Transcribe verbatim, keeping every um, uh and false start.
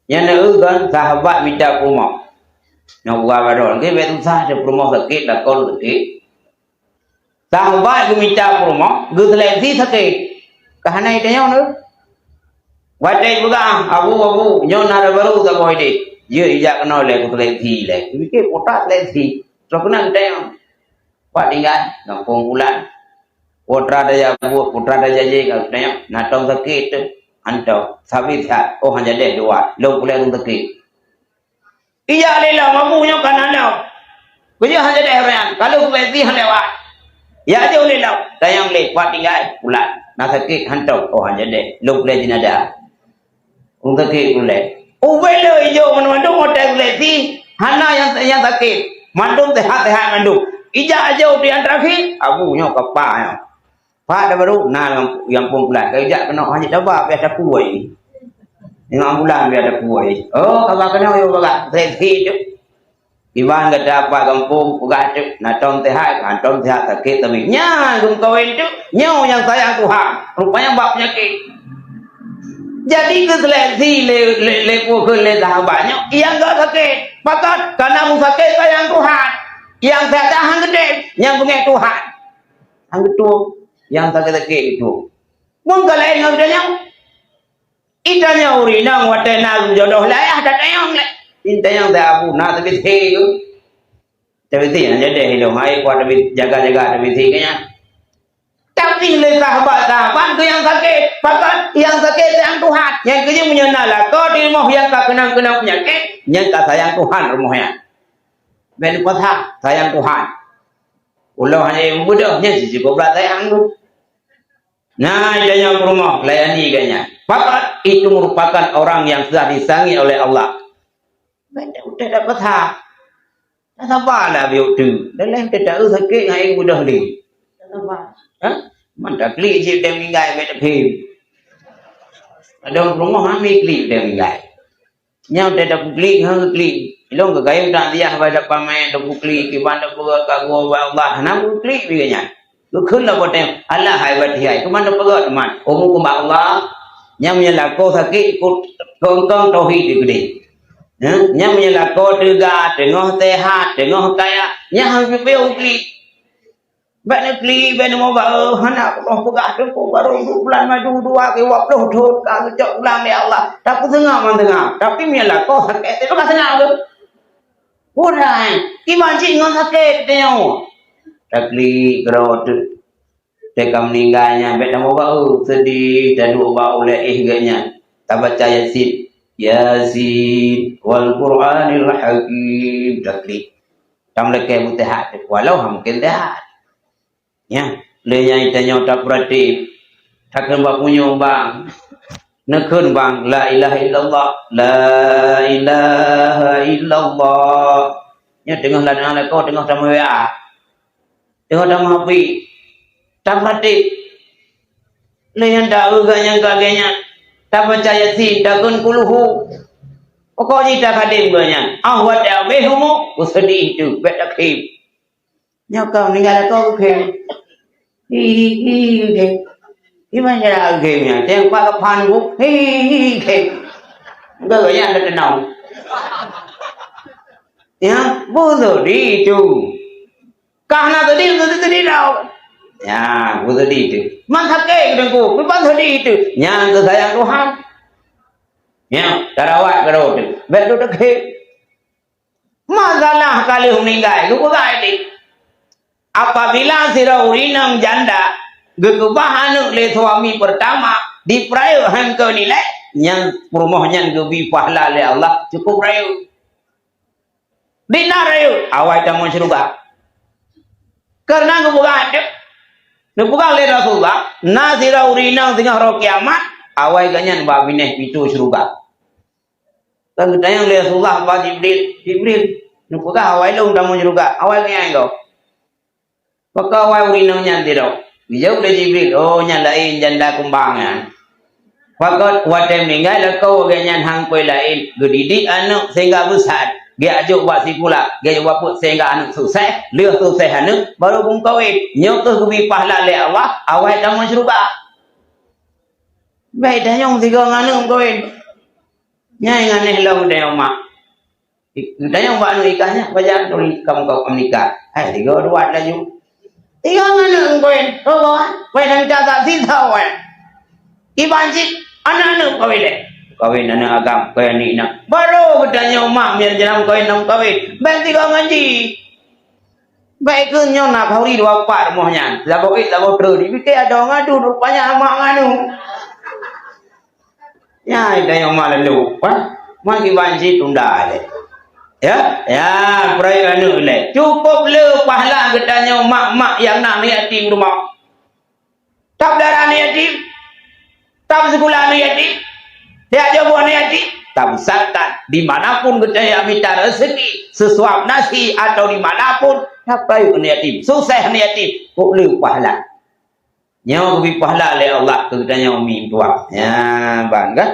Nyan na kon sahabat mita peurumoh. Nyoe buka baroe, lagèe bèk susah, peurumoh sakét, lakoe sakét. Sahabat geumita peurumoh, geuseleksi sakét. Ka hana itanyong lé. Watèe peugah, "Abu, abu, nyoe na barô saboh idéh." Jeuet ijak keunoe lé, ku seleksi lé. Geupike, "Peue seleksi? Soe keunan tanyong?" Pat tinggai, gampông Pulan. Putra daya buet, putra daya jih, ka tanyong, "Na tom sakét teuh?" "Hantom." "Sabe sihat?" "Oh, han jadeh dua. Lôn puléh rhueng sakét." Ijak lé lom, abu nyoe ka na lom. Keujeuet han jadeh ureueng nyan, ka lheueh kupeugah han lewat. Ijak jauh lé lom, tanyong lé, "Pat tinggai?" "Pulan." "Na sakét?" "Hantom." "Oh, han jadeh. Lôn puléh jeunazah." Ureueng sakét puléh. Ubé lé ijok mandum-mandum hotel seleksi, hana nyang, nyang sakét. Mandum sehat-sehat mandum. Ijak jauh di antara, abu nyoe ka pa nyoe. Pat tabarô, na lam, lam gampông Pulan. Ka ijak keunoe, hana taba, biasa kuwai. Nengok bulan biasa kuwai. Oh, ka ba keunoe, yo bagah. Seleksi tu. Iban gata pat gampông, peugah tu, "Na tom sehat?" "Hantom sehat, sakét teumé." Nyan, geumeukawen tu, nyoe nyang sayang Tuhan. Rupanya bak peunyakét. Jadi, geuseleksi lé, lé, lé, lé sahabat nyoe, nyang ka sakét. Pakat, kana meusakét sayang Tuhan. Nyang sehat han geutem, nyang beungéh Tuhan. Han geutem, nyang sakét-sakét itu. Mun ka laén ngon geutanyoe, itanyong ureueng inong watèe na jodoh lé ayah, tatanyong lé. Itanyong, "Dah abu na tabit he ke?" Tabit he, han jadeh ilong, hai kuat tabit, jaga-jaga tabit he ke nyan. Tapi lé sahabat-sahabat keu nyang sakét, pakat nyang sakét sayang Tuhan. Nyang keujeuet meunyoe na lakoe di rumoh nyang ka keunong-keunong peunyakét, nyan ka sayang Tuhan rumoh nyan. Bèk leupah sayang Tuhan. Ulôn hana meubeudôh nyan, si cukup brat sayang tu. Nah, gobnyan peurumoh, layani gobnyan. Pakat itu merupakan orang yang sudah disangi oleh Allah. Bèk utai dapat hak. Dah sabar lah biuk tu. Dah leh utai tak sakét ngai mudah ni. Dah sabar. Ha? Man taklik cik utai meninggai, bèk tak phim. Ada peurumoh, hana klik utai meninggai. Nyan utai tapeugleh, ha, geugléh. Ilong geugayong takziah bak Teungku Pamaén, Teungku Klik, kiban tapeugah ka geuwoe bak Allah, hana geugléh lagèe nyan. Geukheun lom watèe, "Alah hai batèe hai, keuman tapeugah teuma? Umu keu bak Allah." Nyan meunyoe lakoe sakét, keu-, kongkong tauhid dipeugléh. Ha? Nyan meunyoe lakoe teuga, teungoh seuhat, teungoh kaya, nyan han geupeu geugléh. Bèk neuklik, bèk neumeubaeu, hana Allah peugah teungku, barô duek bulan maju dua keu dua ploh thon ka geucok pulang lé Allah. Tapeuseungab manteuga, tapi meunyoe lakoe sakét, teuka seungab lé. Udah, eh, kiban cit ngon sakét tanyoe. Taklik keudroe teuk. Teuka meuninggai nyan, bèk tameubaeu, seudeh, taduek bak ulèe éh geuh nyan. Tabaca Yasin. Yasin wal Qur'anil Hakim. Taklik. Tam lakèe beuteuhat, walau han mungken teuhat. Nyan, lé nyan tanyoe tapeuratik, takheun bak punyueng bang, neukheun bang, "La ilaha illallah, la ilaha illallah." Nyan teungoh lam lakoe, teungoh tameuwaa, teungoh tameuhapé, tapeuratik. Lé nyan taeu geuh nyan keu lagèe nyan, tabaca Yasin, takheun kulhu. Pokok jih takhadém geuh nyan, ah watèe habéh umu, beuseudeh teuk, bèk takhém. Nyoe ka meuninggai lakoe geukhem. Hi, hi, hi, geukhem. Di mana cara geukhem nyan? Teuh pat keupan bu. Hi, hi, hi, geukhem. Geukhem nyan ada tenang. Ya, beutôi di itu. Ka hana tadi, beutôi tadi tau. Ya, beutôi di itu. Man sakét deungku, bukan tadi itu. Nyan keu sayang Tuhan. Ya, tarawat keudroe tu. Bèk tu deukhem. Masalah ka lheueh meuninggai, geupeugah lé. Apabila sidroe ureueng inong janda geukeubah aneuk lé suami peurtama, dipeurayeuk han keu nilai, nyan peurumoh nyan geubri pahala lé Allah cukup rayeuk. Di na rayeuk, awai tamong syeuruga. Kareuna geupeugah, neupeugah lé Rasulullah, na sidroe ureueng inong singoh roh kiamat, awai geuh nyan bak binéh pintoe syeuruga. Ka geutanyong lé Rasulullah bak Jibril, "Jibril, neupeugah awai lôn tamong syeuruga, awai geuh nyan gob?" Pakon awai ureueng inong nyan sidroe? Geujaweueb lé Jibril, "Oh, nyan laén janda kumbang nyan. Pakon watèe meuninggai lakoe geuh nyan han poi laén, geudidik aneuk sehingga beusat, geujak jok bak sikula, geujak jok bak peuet sehingga aneuk sukses, lheueh sukses aneuk, barô geumeukawen. Nyoe keuh geubri pahala lé Allah, awai tamong syeuruga." Bèk tanyong sigoe ngon aneuk meukawen. Nyai ngan éh lom dayong mak. Geutanyoe bak aneuk ikan nyan, pajan turi kamoe-kamoe nikah. Hai, tiga dua laju. Tiga aneuk kawin, tiga, kawin dan catat sisa wan. Iban cit, aneuk-aneuk kawin lé. Kawin aneuk agam, kawin aneuk inong. Baru geutanyoe mak mian jalan kawin nam kawin. Ben tiga ngaji. Baik keu nyoe na khauri dua pat rumoh nyan. Saboh ék, saboh treuk. Dipike ada ngadu rupanya mak nganu. Ya, ita nyang mak lalu, ha? Mak kiban cit tunda lé. Ya, ya, peurayeuk aneuk lé. Cukup le pahala geutanyoe mak-mak nyang na aneuk yatim rumoh. Tab dara aneuk yatim, tab sikula aneuk yatim, tab joboh aneuk yatim, tab zakat. Di mana pun geutanyoe mita rezeki, seusuap nasi atau di mana pun, tab peurayeuk aneuk yatim, sukses aneuk yatim, kok le pahala. Nyoe geubri pahala lé Allah keu geutanyoe umi meutuah. Nyan ban kan?